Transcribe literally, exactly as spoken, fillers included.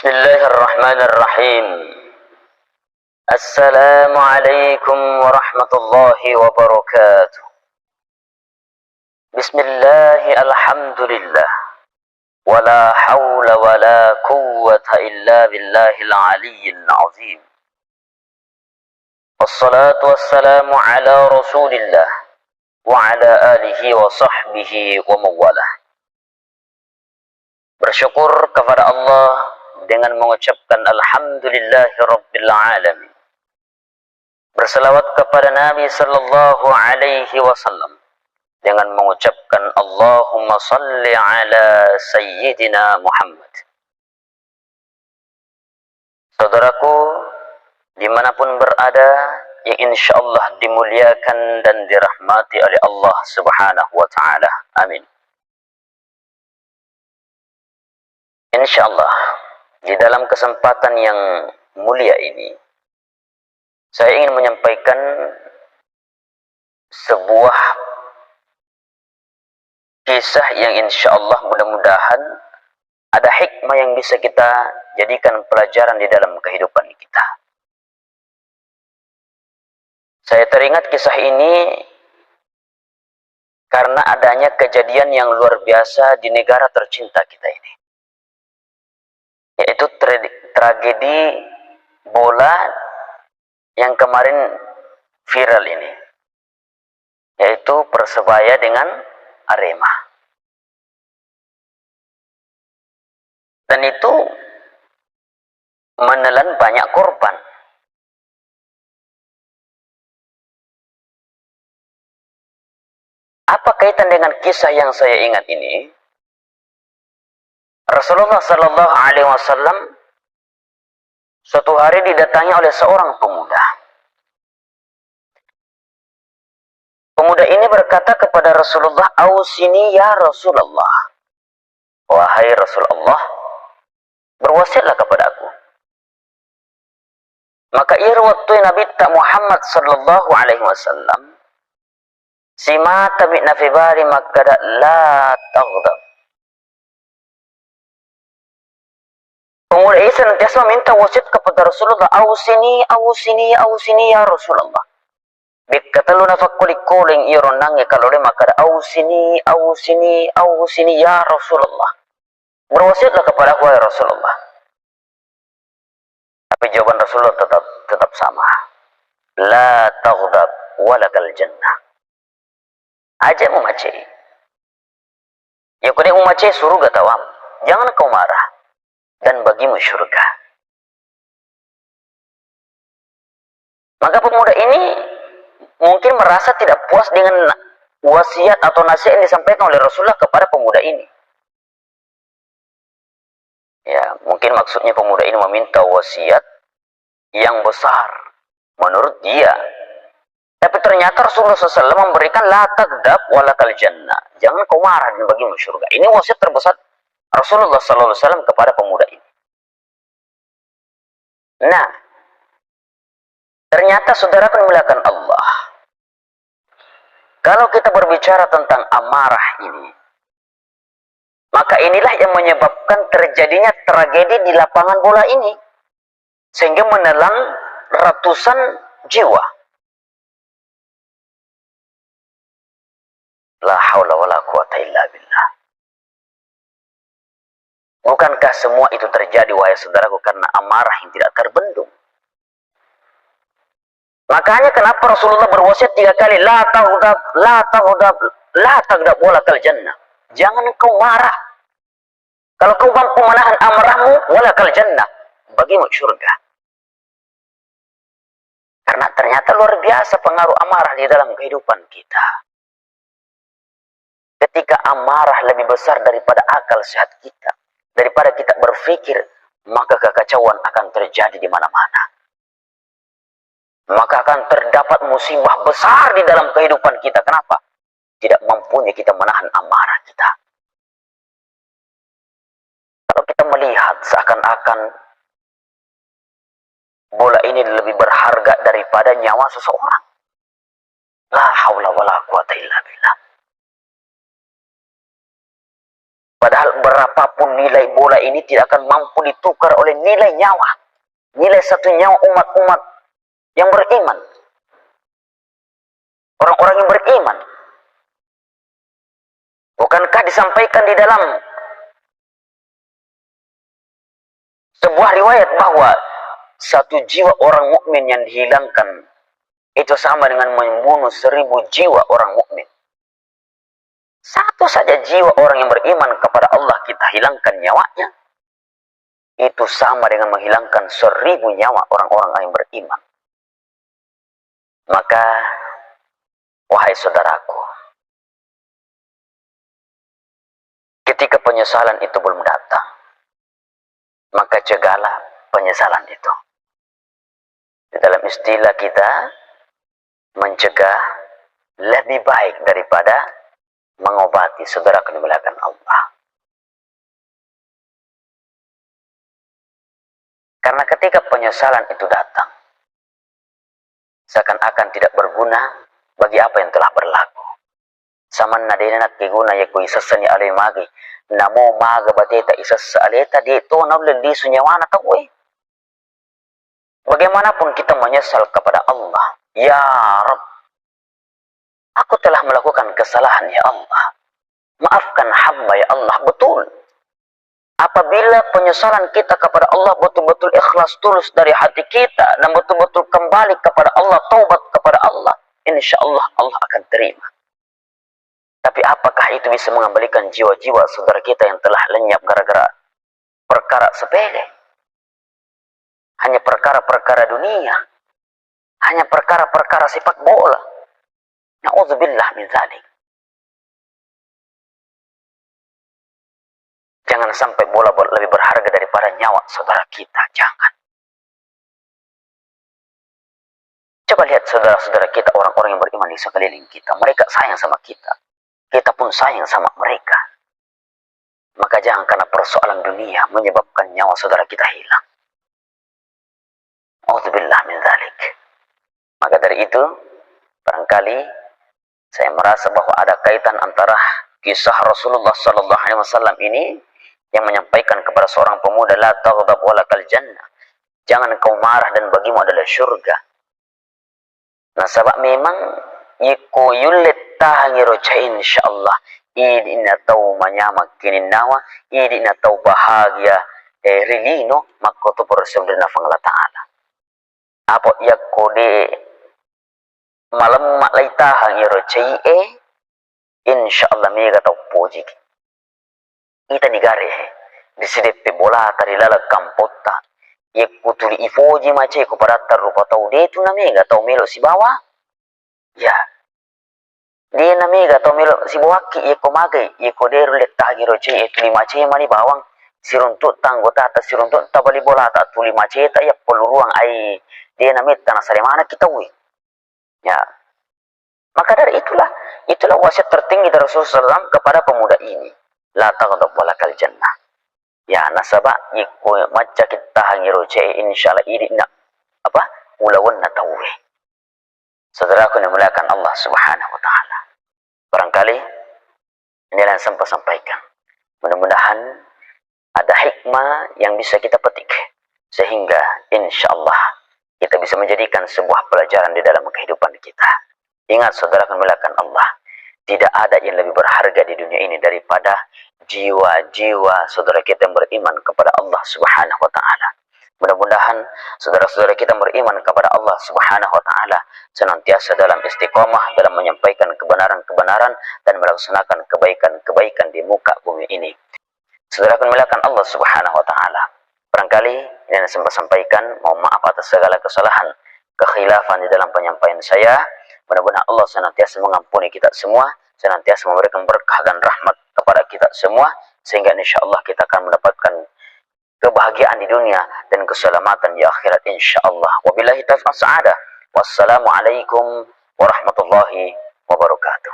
Bismillahirrahmanirrahim. Assalamualaikum warahmatullahi wabarakatuh. Bismillah, alhamdulillah. Wala haula wala quwwata illa billahil aliyyil azim. Wassalatu wassalamu ala Rasulillah wa ala alihi wa sahbihi wa mawalah. Bersyukur kepada Allah dengan mengucapkan alhamdulillahi rabbil alamin. Berselawat kepada Nabi sallallahu alaihi wasallam dengan mengucapkan Allahumma salli ala sayyidina Muhammad. Saudaraku, dimanapun berada, yang insya Allah dimuliakan dan dirahmati oleh Allah Subhanahu wa Ta'ala. Amin. Insya Allah, di dalam kesempatan yang mulia ini, saya ingin menyampaikan sebuah kisah yang insya Allah mudah-mudahan ada hikmah yang bisa kita jadikan pelajaran di dalam kehidupan kita. Saya teringat kisah ini karena adanya kejadian yang luar biasa di negara tercinta kita ini, yaitu tra-, tragedi bola yang kemarin viral ini, yaitu Persebaya dengan Arema. Dan itu menelan banyak korban. Apa kaitan dengan kisah yang saya ingat ini? Rasulullah Shallallahu Alaihi Wasallam suatu hari didatangi oleh seorang pemuda. Pemuda ini berkata kepada Rasulullah, "Ausini ya Rasulullah." "Wahai Rasulullah, berwasiatlah kepadaku." Maka iyaro wettu Nabitta Muhammad sallallahu alaihi wasallam, simatami nafibali makkada, "La taghdab." Pemuda ini senantiasa meminta wasiat kepada Rasulullah, "Ausini, ausini, ausini ya Rasulullah." Bekka tellu nafakkoling-koling iyaro onnangnge kalole makkada, "Ausini, ausini, ausini ya Rasulullah. Berwasiatlah kepadaku, wahai Rasulullah." Tapi jawaban Rasulullah tetap, tetap sama. "La taghdab walakal jannah." Aja mumacei. Ya, ko de mumacei, suruga tawam. Jangan kau marah. Dan bagimu surga. Maka pemuda ini mungkin merasa tidak puas dengan wasiat atau nasihat yang disampaikan oleh Rasulullah kepada pemuda ini. Ya, mungkin maksudnya pemuda ini meminta wasiat yang besar menurut dia. Tapi ternyata Rasulullah sallallahu alaihi wasallam memberikan, "La taghdab walakal jannah." Jangan kau marah dan bagimu surga. Ini wasiat terbesar Rasulullah sallallahu alaihi wasallam kepada pemuda ini. Nah, ternyata saudara yang dimuliakan Allah, kalau kita berbicara tentang amarah ini, maka inilah yang menyebabkan terjadinya tragedi di lapangan bola ini, sehingga menelan ratusan jiwa. La haula wala quwata illa billah. Bukankah semua itu terjadi, wahai saudaraku, karena amarah yang tidak terbendung? Makanya kenapa Rasulullah berwasiat tiga kali, "La taghdab, la taghdab, la taghdab walakal jannah." Jangan kau marah. Kalau kau mampu menahan amarahmu, walakal jannah, bagimu surga. Karena ternyata luar biasa pengaruh amarah di dalam kehidupan kita. Ketika amarah lebih besar daripada akal sehat kita, daripada kita berpikir, maka kekacauan akan terjadi di mana-mana. Maka akan terdapat musibah besar di dalam kehidupan kita. Kenapa? Tidak mampunya kita menahan amarah kita. Kalau kita melihat seakan-akan bola ini lebih berharga daripada nyawa seseorang. La haula wala quwata illa billah. Padahal berapapun nilai bola ini tidak akan mampu ditukar oleh nilai nyawa. Nilai satu nyawa umat-umat yang beriman. Orang-orang yang beriman. Bukankah disampaikan di dalam sebuah riwayat bahwa satu jiwa orang mukmin yang dihilangkan itu sama dengan membunuh seribu jiwa orang mukmin? Satu saja jiwa orang yang beriman kepada Allah kita hilangkan nyawanya, itu sama dengan menghilangkan seribu nyawa orang-orang yang beriman. Maka, wahai saudaraku, ketika penyesalan itu belum datang, maka cegahlah penyesalan itu. Di dalam istilah kita, mencegah lebih baik daripada mengobati, saudara yang dimuliakan Allah. Karena ketika penyesalan itu datang, seakan-akan tidak berguna bagi apa yang telah berlaku. Samanna de'na nakkeguna yakko isessani alai magi, namo maga bateta isessa aleta, de' to naulle lisu nyawana tauwe. Bagaimanapun kita menyesal kepada Allah, "Ya Rabb, aku telah melakukan kesalahan, ya Allah. Maafkan hamba, ya Allah." Betul. Apabila penyesalan kita kepada Allah betul-betul ikhlas, tulus dari hati kita, dan betul-betul kembali kepada Allah, taubat kepada Allah, insya Allah, Allah akan terima. Tapi apakah itu bisa mengembalikan jiwa-jiwa saudara kita yang telah lenyap gara-gara perkara sepele? Hanya perkara-perkara dunia. Hanya perkara-perkara sepak bola. Na'udzubillah min dzalik. Jangan sampai bola ber-, lebih berharga daripada nyawa saudara kita. Jangan. Coba lihat saudara-saudara kita, orang-orang yang beriman di sekeliling kita. Mereka sayang sama kita. Kita pun sayang sama mereka. Maka jangan karena persoalan dunia menyebabkan nyawa saudara kita hilang. Auzubillah min dzalik. Maka dari itu, barangkali saya merasa bahwa ada kaitan antara kisah Rasulullah sallallahu alaihi wasallam ini yang menyampaikan kepada seorang pemuda, "La taghdab walakal jannah." Jangan kau marah dan bagimu adalah surga. Nasaba memang yekko yulle tahangi ro cai, insyaallah, idi'na tau manyameng kininnawa, idi'na tau bahagia, eh, ri lino, makkotoparo ri Puang Allah Ta'ala. Apa yakko de malemma lai tahangi ro cai e, insyaallah mega tau pojiki. Ita ni gare, ri sideppe bolata, ri laleng kampotta. Yekko tuli ipoji macai ko padatta rupa tau, de tu namega tau melo sibawa. Ya. De namega tau melo sibawakki, yekko magai, yekko de rulle tahangi ro cai e, tuli macai mani bawang. Siruntu'ta anggotata, siruntu'ta bali bolata, tuli macaita, ya pelluruang ai, de nametta nasale manekki tauwe. Ya. Maka dari itulah, itulah wasiat tertinggi dari Rasulullah sallallahu alaihi wasallam kepada pemuda ini. La taghdab walakal jannah. Ya, nasaba yekko maccaki tahangi ro cai e, insyaallah idi'na, apa, ulawenna tauwe. Saudaraku yang dimuliakan Allah Subhanahu wa Ta'ala. Barangkali inilah yang sempat sampaikan. Mudah-mudahan ada hikmah yang bisa kita petik, sehingga insya Allah kita bisa menjadikan sebuah pelajaran di dalam kehidupan kita. Ingat, saudara yang dimuliakan Allah, tidak ada yang lebih berharga di dunia ini daripada jiwa-jiwa saudara kita yang beriman kepada Allah Subhanahu wa Ta'ala. Mudah-mudahan saudara-saudara kita beriman kepada Allah Subhanahu wa Ta'ala senantiasa dalam istiqomah dalam menyampaikan kebenaran-kebenaran dan melaksanakan kebaikan-kebaikan di muka bumi ini. Saudara yang dimuliakan Allah Subhanahu wa Ta'ala, barangkali ini yang sempat sampaikan. Mohon maaf atas segala kesalahan, kekhilafan di dalam penyampaian saya. Mudah-mudahan Allah senantiasa mengampuni kita semua, senantiasa memberikan berkah dan rahmat kepada kita semua, sehingga insya Allah kita akan mendapatkan kebahagiaan di dunia dan keselamatan di akhirat, insya Allah. Wabillahi taufiq wal hidayah. Wassalamualaikum warahmatullahi wabarakatuh.